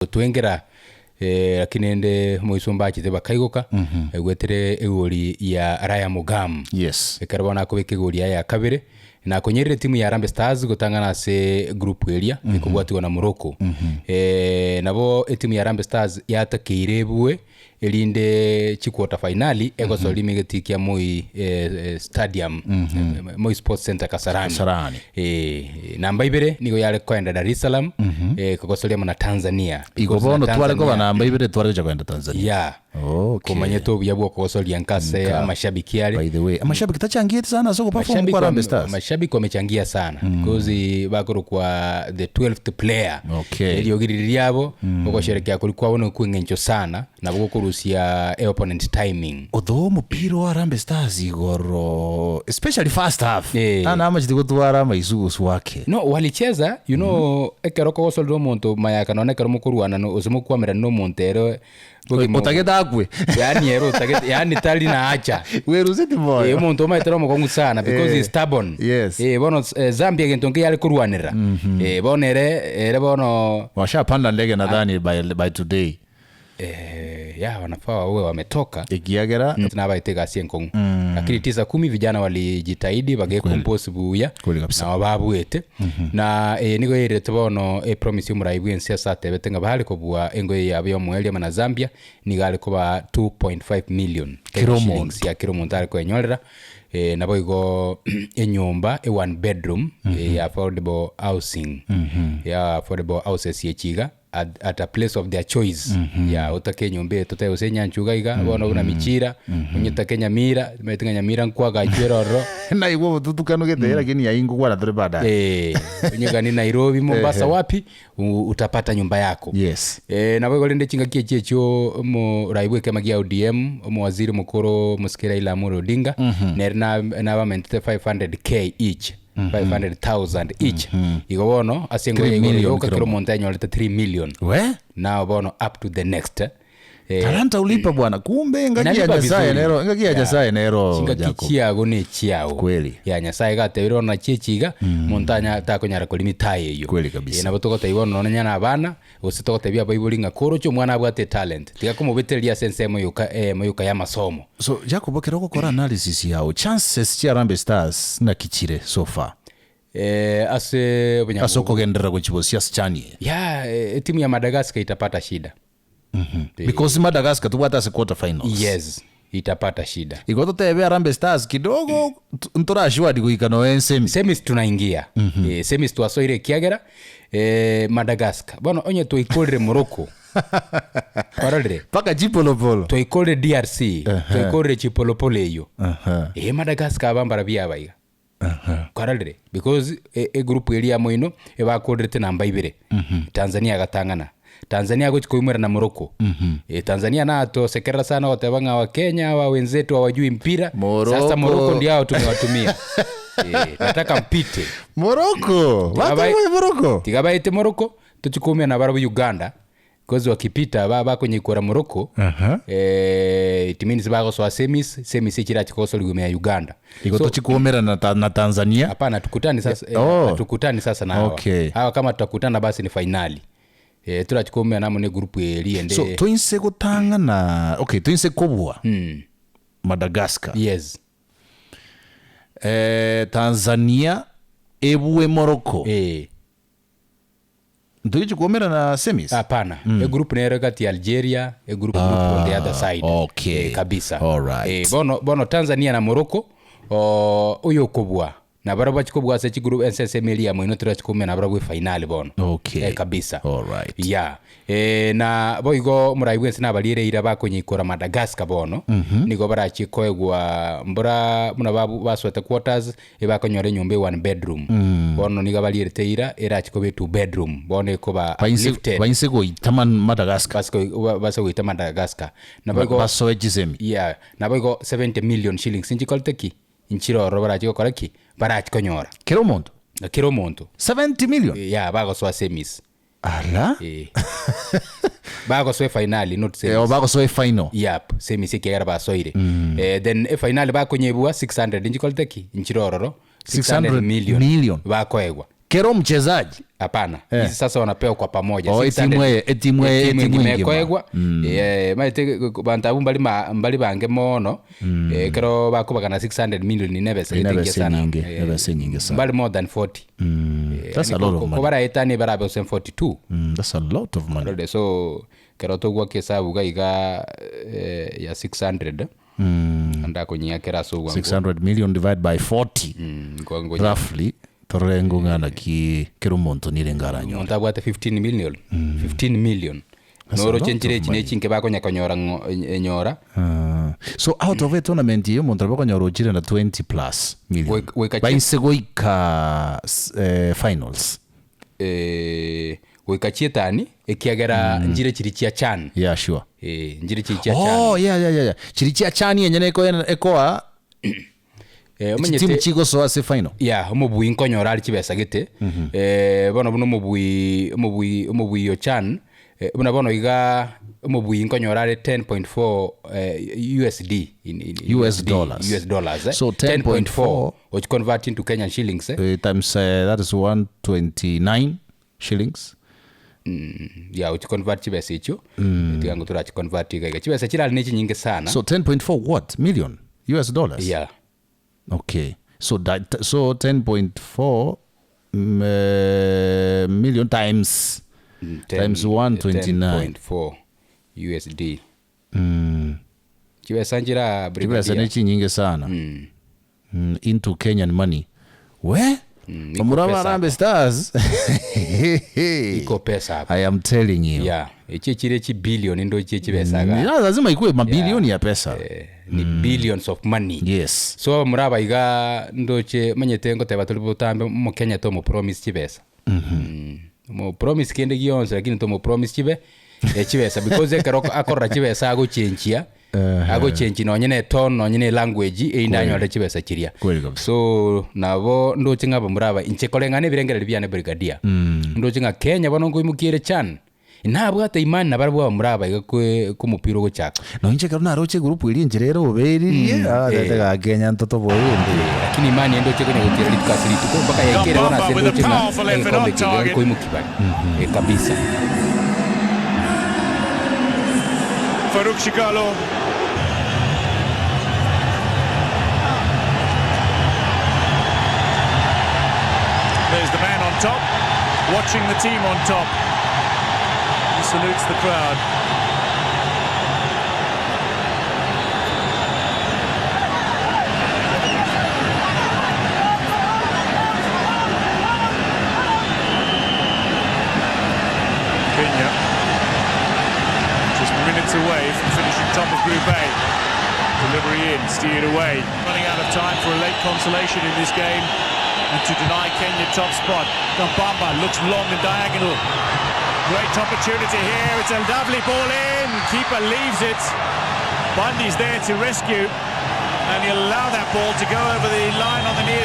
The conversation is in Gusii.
Gotwengera, lakini rende omoisomba achete bakaigoka, egwetere egori ya Raya Mugam. Yes. Ekero bono akobeka egori yaye ya kabere, na konyerire etimu ya Harambee Stars gotang'ana ase group eria ekobwatigwa na Morocco. Nabo etimu ya Harambee Stars yatakeire ebue erinde chiquarter finali egosoria ime egetii kia Moi Stadium, Moi Sports Centre Kasarani. Kasarani. Namba ibere nigo yare koenda Dar es Salaam kogosoria amo na Tanzania. Igo Because na bono tware koba Tanzania- namba ibere tware gocha koenda Tanzania. Yeah. Okay. Komanyete obuya bwa okogosoria nka ase Nka. amashabiki are. By the way, amashabiki tachangieti sana ase ogoperform Mashabiki kwa Harambee wame- Stars. mashabiki wamechangia sana because bakorokwa the 12th player Okay. eriogi riria riabo ogosherekea koria kwabo nokwa eng'encho sana nabo gokorusia e opponent timing Although omopira o Harambee Stars igoro especially first half Eh. nana amacheti gotwara amaisugusu ake. No walicheza you know ekero okogosorera omonto mayaka nonye ekero mokorwana no gose mokwamerana na omonto ere Bogima Otagete akwe. Yaani ere otagete yaani tari na hacha. Weruseti Eh, moyo. omonto omanyete ore omokong'u sana because Eh, he's stubborn. yes. Eh, bono eh, Zambia egento nke yare korwanera. Eh, bono ere ere bono Washapanda ndege nadhani by, by today. eh, ya wanafaa wawe wametoka Ekiagera nabaete egasi enkong'u lakini tisa kumi vijana walijitahidi bagecompose buya Kweli kabisa. nabo babuete Na eye nigo yairete bono epromise y'omorai bw'ense ase atebete ng'a bare kobua engo eye yabo y'omoerio amo na Zambia nigo are kobaa 2.5 million Kera Kenya omonto. shillings ya kera omonto are koenyorera. Eh, naboigo enyomba e one bedroom eh, ya affordable housing ya affordable houses echi iga at, at a place of their choice ya otake enyomba eye totae gose enyancha iga iga bono buna Michira onye otake Nyamira omanyete ng'a Nyamira nkwagachwe ere ororo Naigwa obotutukanu gete lakini aye nkokwana tore baadaye. Eh, onye gani Nairobi Mombasa wapi u- utapata nyumba yako Yes. Eh, nabo igo rende chingaki echi echio omorai bw'ekiama gia ODM omowaziri omokoro omosike Raila Amolo Odinga nere na- nabamentete 500k each 500,000 each igo bono ase engo 3 ya igoro million yoka kera kera omonto anyorete 3 million We? now bono up to the next eh, eh, Talanta ulipa bwana. Kumbe engaki ya Inalipa Nyasaye vizuri. nero, engaki ya Yeah. Nyasaye nero chingaki Jacob. chiago ne chiao Kweli. ya nyasaye gatebire bono nachie echiga monto anya takonyara korima etayo eyio Kweli kabisa. Eh, nabo togotebia bono nonya na abana gose togotebia abaibori ng'a koroche omwana abwate etalent tiga komobetereria ase ensemo yoka eyemo yoka ya amasomo So Jacob ekero ogokora analysis yao chances chia Harambee Stars naki chire so far Eh, ase obonyango ase okogenderera gochia bosio ase chani eye? ya eh, etimu ya Madagascar itapata shida Because Madagascar tobwate ase quarter finals. yes itapata shida Igo totebe Harambee Stars kidogo ntora assured goika noe ensemi. Semis tunaingia eh, semis twasoire ekiagera eh, Madagascar bono onye twaikorire Morocco Kwarorire? Mpaka chipolopolo. Twaikorire DRC, twaikorire chipolopolo eyio. Aha. Ee Madagascar aba mbarabwo aba iga. Kwarorire? Because e- egroup eria ya moino ebakorerete namba ibere. Tanzania agatang'ana. Tanzania agochi koimera na Morocco. Eh, Tanzania natosekerera sana goteba ng'a Wakenya hawa wenzetu hawajui mpira. Sasa Morocco. Morocco ndio hao tumewatumia. Eh, nataka mpite. Morocco. Tiga Bato Morocco. Tiga baete Morocco. Tochie koumia nabarabwo Uganda, coz wakipita ba bakonyekora Morocco, Aha. eh, it means bagosoa semis, semis echirache kogosorigwa ime ya Uganda. Igo So, tochie koumerana na Ta- na Tanzania. hapana hatukutani sasa, eh, Oh. hatukutani sasa na hawa. Okay. Hawa kama tutakutana basi ni finali. Eh, turachi koumerana amo ne group eria ende. So toinse gotang'ana okay toinse kobua Madagascar. Yes. Eh, Tanzania ebue Morocco. Eh. Ntoichi kuomera na semis? Hapana. Mm. Egroup nero kati ya Algeria, egroup ah, group on the other side. Okay. Eh, kabisa. All right. Eh, bono bono Tanzania na Morocco o oyo kobua na barabwo bachi kobua ase chigroup ense ensemo eria ya moino tirachi koumera na barabwo efinali bono. Okay. Eh, kabisa. All right. Yeah. Eh, na boigo omorai bwensi nabariere eira bakonyeikora Madagascar bono mm -hmm. nigo barachie koegwa mbora buna babu- basoete quarters Ebakonyora enyomba e one bedroom bono nigo abarierete eira erache koba e two bedroom bono ekoba Bainse uplifted bainse goita man Madagascar. base koi- ba- base goita Madagascar. Nabo igo Basoe chisemi. yeah, nabo igo 70 million shillings nchikorete ki? Nchire ororo barache gokora ki? Barache konyora. Kera omonto. Kera omonto. 70 million? Yeah, bagosoa semis. Ala? Eh. Bagosoa efinali not Eh, semis. oh, bagosoa efinal. Yep, semis ekiagera basoire. Eh, then efinali bakonyebua 600 nchikorete ki? Nchire ororo. 600 million. Bakoegwa. Kera omochezaji. Hapana. Eh. Hizi sasa wanapewa kwa pamoja. Oh, 600 etimu eye- etimu eye- Etimu etimu engima engima. ekoegwa. Eh, maete bantu abwo mbari ma- mbari bange mono. Eh, ekero bakobagana 600 million nebesa Nebesa gete sana. enyinge, Eh, nebesa enyinge sana. Mbari more than 40. Eh, That's a yani lot of ko- money. kobaraetanie barabe ase 42. That's a lot of money. Rode, so kero togwaka esabu iga iga eh, ya 600 ndakonyiakera ase obwango 600 million divided by 40 roughly torore ng'ana ki kero omonto nire ngaranyore omonto abwate 15 million 15 million That's a noroche lot nchire of echi nechinke bakonya konyora enyora So out of a tournament iyo omonto nabo okonyora ochire na 20 plus million Goika baise goika finals Goika chietani ekiagera nchire chiri chia chan Yeah, sure. Nchire chiri chia chan Oh, yeah, yeah, yeah, yeah. Chiri chia chan enyene ekoa Omanyete chitimu chigosoa ase final. Yeah, omobui nkonyora are chibesa gete. Bono buna omobui omobui omobui o chan buna bono iga omobui nkonyora are 10.4 USD in, in, in US USD, dollars. US dollars. So 10.4 which convert into Kenyan shillings. Times that is 129 shillings. Yeah, which convert chibesa echio. Tiga ngo turachi convert iga iga. Chibesa chirari ne chinyinge sana. So 10.4 what? Million US dollars? Yeah. Okay. So that, so 10.4 million times times 129. 10.4 USD. Chibesa nchira Chibesa brigadier. nechinyinge sana. Into Kenyan money. We? Iko Muraba pesa Harambee Stars. Iko pesa hapa. I am telling you. Yeah, echi chire chi billion ndo chi chibesa ga. Yeah, lazima ikuwe mabilioni ya pesa. Ni billions of money. Yes. So muraba iga ndoche manyete ngoteba tuli butambe mu Kenya to mu promise chibesa. Mu promise kende gionse lakini to mu promise chibe chibesa because ekero akorora chibesa agochenchia. Agochenchi nonye ne tone nonye ne language einde anyore chibesa chiria. Kweli kabisa. So nabo ndoche ng'a muraba inche koreng'ana ebirengereri biane brigadier. Ndoche ng'a Kenya bono nkoimokiere chan. Nabwate imani nabarabwo abamura iga komopira ogochaka. No inche ekero naroche egroup eria enchera ere oberirie, tete ga Kenya ntotoboe ende. Lakini imani ende oche konya gotiera rituko ase rituko mpaka yaikere bono ase Kambamba with a ndoche ng'a powerful effort egekombe on eke target. nkoimoki bare. Kabisa. Farouk Shikalo. There's the man on top, watching the team on top. He salutes the crowd. Kenya just minutes away from finishing top of Group A. Delivery in, steered away. Running out of time for a late consolation in this game and to deny Kenya top spot. Kambamba looks long and diagonal. Great opportunity here. It's a lovely ball in. Keeper leaves it. Bundy's there to rescue, and he'll allow that ball to go over the line on the near